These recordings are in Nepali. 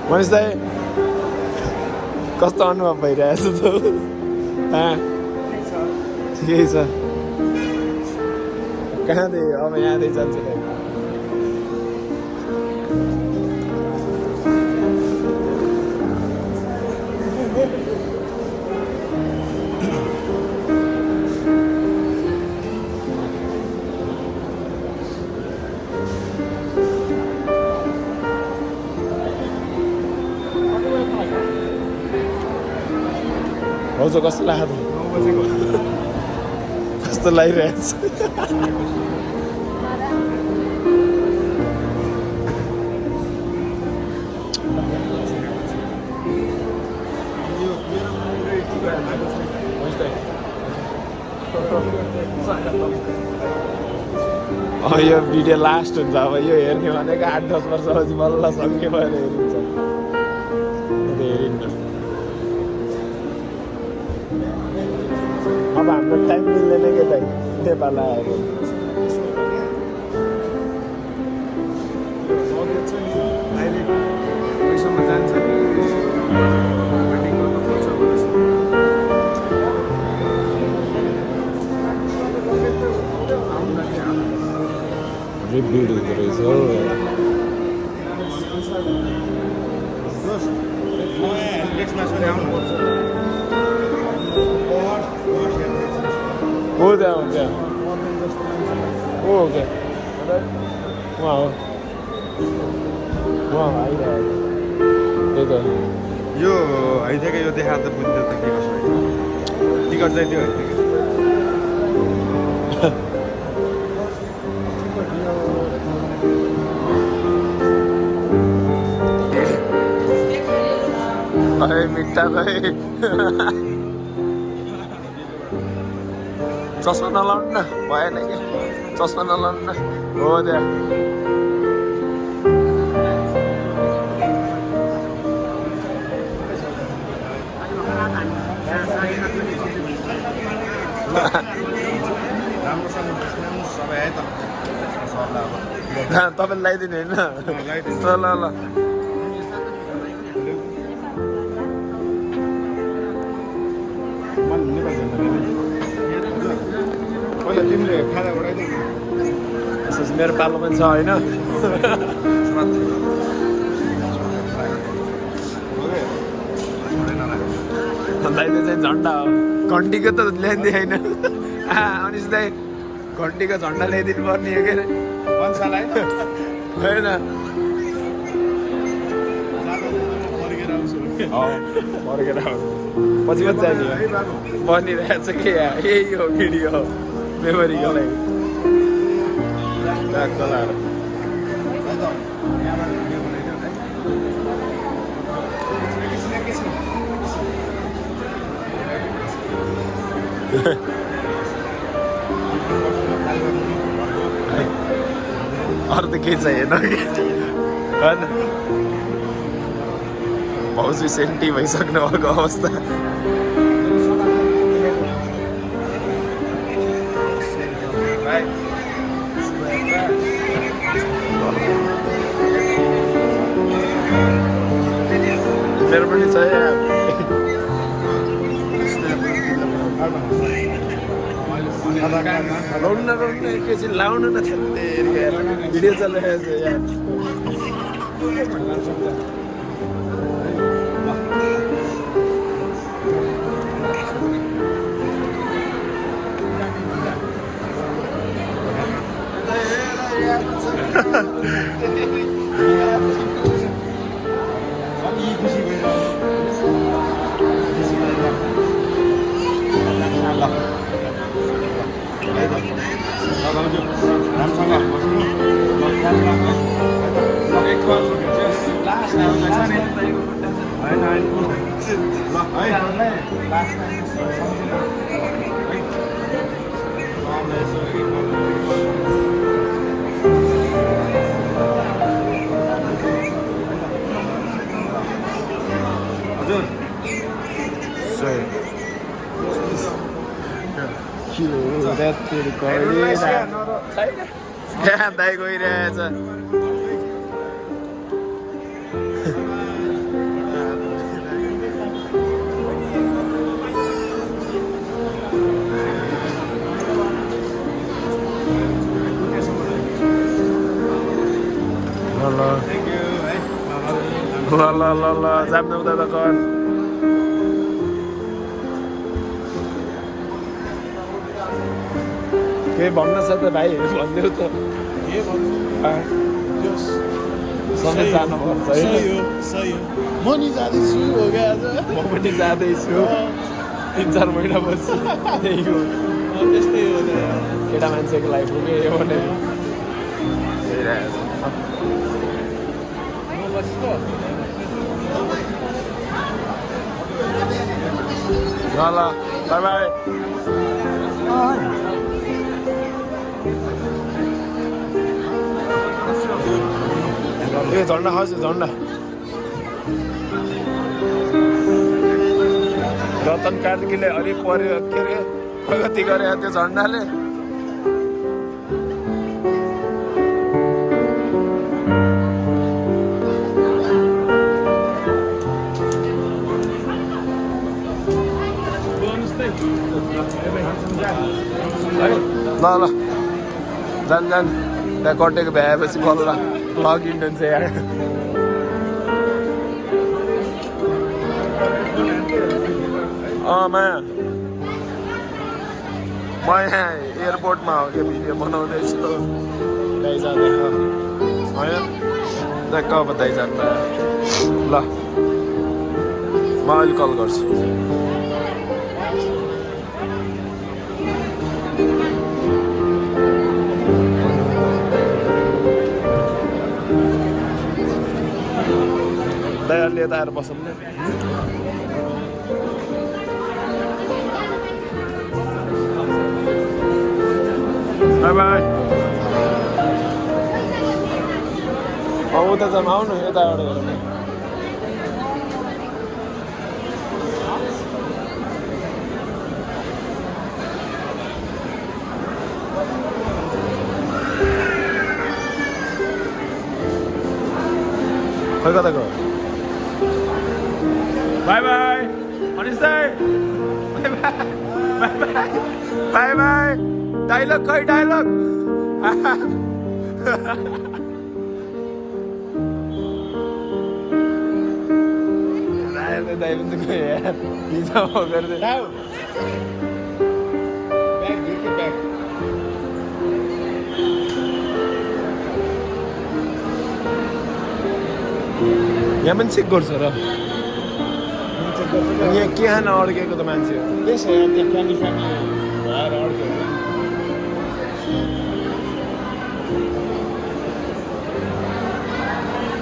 मनिष दाइ कस्तो अनुभव भइरहेछ त ठिकै छ कहाँदेखि अब यहाँदेखि जान्छ भाउजू कस्तो लाग्यो कस्तो लागिरहेछ यो भिडियो लास्ट हुन्छ अब यो हेर्ने भनेको 8-10 वर्षपछि बल्ल सक्यो भने हेरिन्छ हेरिन्न अब हाम्रो टाइम मिल्दैन के दाइ नेपाल आएर भिड हुँदो रहेछ हो त्यहाँ हो त्यहाँ हो क्या उहाँ हो उहाँ आइरहेको त्यही त यो हैदेखि यो देखाएर त बुझ्दै त के कसो टिकट चाहिँ त्यो हैदेखि अरे मिठा दही चस्मा नलाउनु न भएन कि चस्मा नलाउनु न हो त्यहाँ तपाईँले लगाइदिनु होइन ल ल तिमीले खाना उडाइदिनु मेरो पालो पनि छ होइन दाइले चाहिँ झन्डा हो घन्टीको त ल्याइदिए होइन अनिस दाइ घन्टीको झन्डा ल्याइदिनु पर्ने हो के अरे भन्सालाई होइन फर्केर आउँछु पछि पछि जाने बनिरहेछ के यही हो भिडियो मेमोरीको लागि लाएर अरू त केही चाहिएन होइन भाउजू सेन्टी भइसक्नु भएको अवस्था मेरो पनि छ लाउनु न एकैछिन लाउनु न भिडियो चलिरहेको छ यहाँ दाइ गइरहेछ ल ल ल ल जाप्नु उता त कर केही भन्न छ त भाइ भनिदेऊ त के भन्नु सधैँ जानुपर्छ सही हो म नि जाँदैछु हो क्या आज म पनि जाँदैछु 3-4 महिना पछि त्यही हो त्यस्तै हो त केटा मान्छेको लागि पुगे यो भने ल ल बाई बाई ए झन्डा खाओस् झन्डा रतन कार्कीले अलि पर्यो के अरे प्रगति गरे त्यो झन्डाले ल ल जान जान त्यहाँ कटेको भ्याएपछि बल्ल लगिन्छ यार माया म यहाँ एयरपोर्टमा हो कि भिडियो बनाउँदैछु दाइ जाँदै होइन कब दाइ जानु ल म अहिले कल गर्छु दाइ अलि यता आएर बसौँ न बाई बाई उता जाऊँ आउनु यताबाट हेरौँ खै कता गयो बाई बाई अनिस दाइ bye bye bye bye dialogue खै डायलॉग दाइ पनि त गयो यार हिजो गर्दै यहाँ पनि चेक गर्छ र यहाँ के खान अड्केको त मान्छे हो त्यसो त्यो फ्यामिली भएर अड्क्यो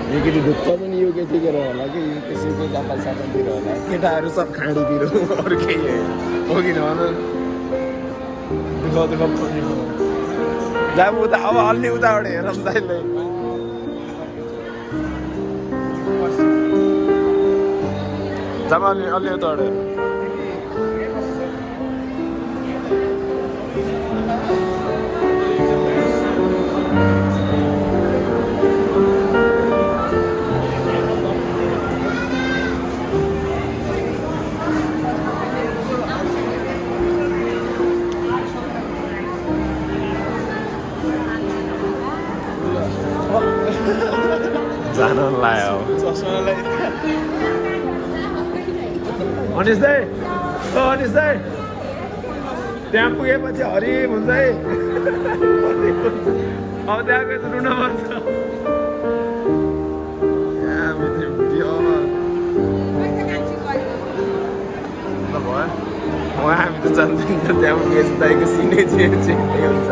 यो केटी ढुक्क पनि यो केटीतिर होला कि त्यसैको जापान सापानतिर होला केटाहरू सब खाँडीतिर अरू केही हो कि भन दुःख जाब उता अब अलि उताबाट हेरौँ दाइले जाब अलि उताबाट जान लायो अनिस दाइ ओ अनिस दाइ त्यहाँ पुगेपछि हरिम हुन्छ है अब त्यहाँ गएर रुन पर्छ भयो हामी त जान्दैन त्यहाँ पुगेपछि दाइको सिनै हुन्छ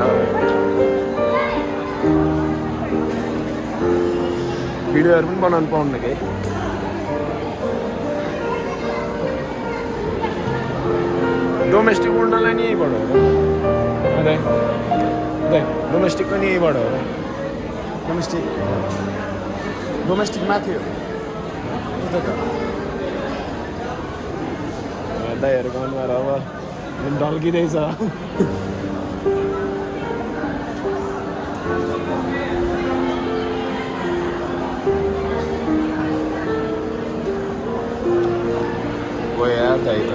भिडियोहरू पनि बनाउनु पाउन्न कि डोमेस्टिक उड्नलाई नि यहीँबाट हो र डोमेस्टिक पनि यहीँबाट हो र डोमेस्टिक माथि हो उता त दाइहरूको अनुहार अब ढल्किँदैछ यार दाइ त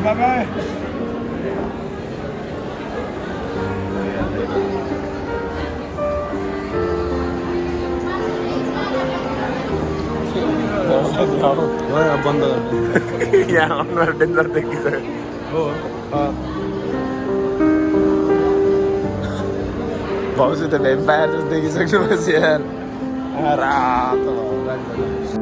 बाय बाय बंद यहाँ अनुहार डेन्जर देखिसक्यो हो भाउजू त भ्याम्पायर जस्तो देखिसक्नु पछि यार रातो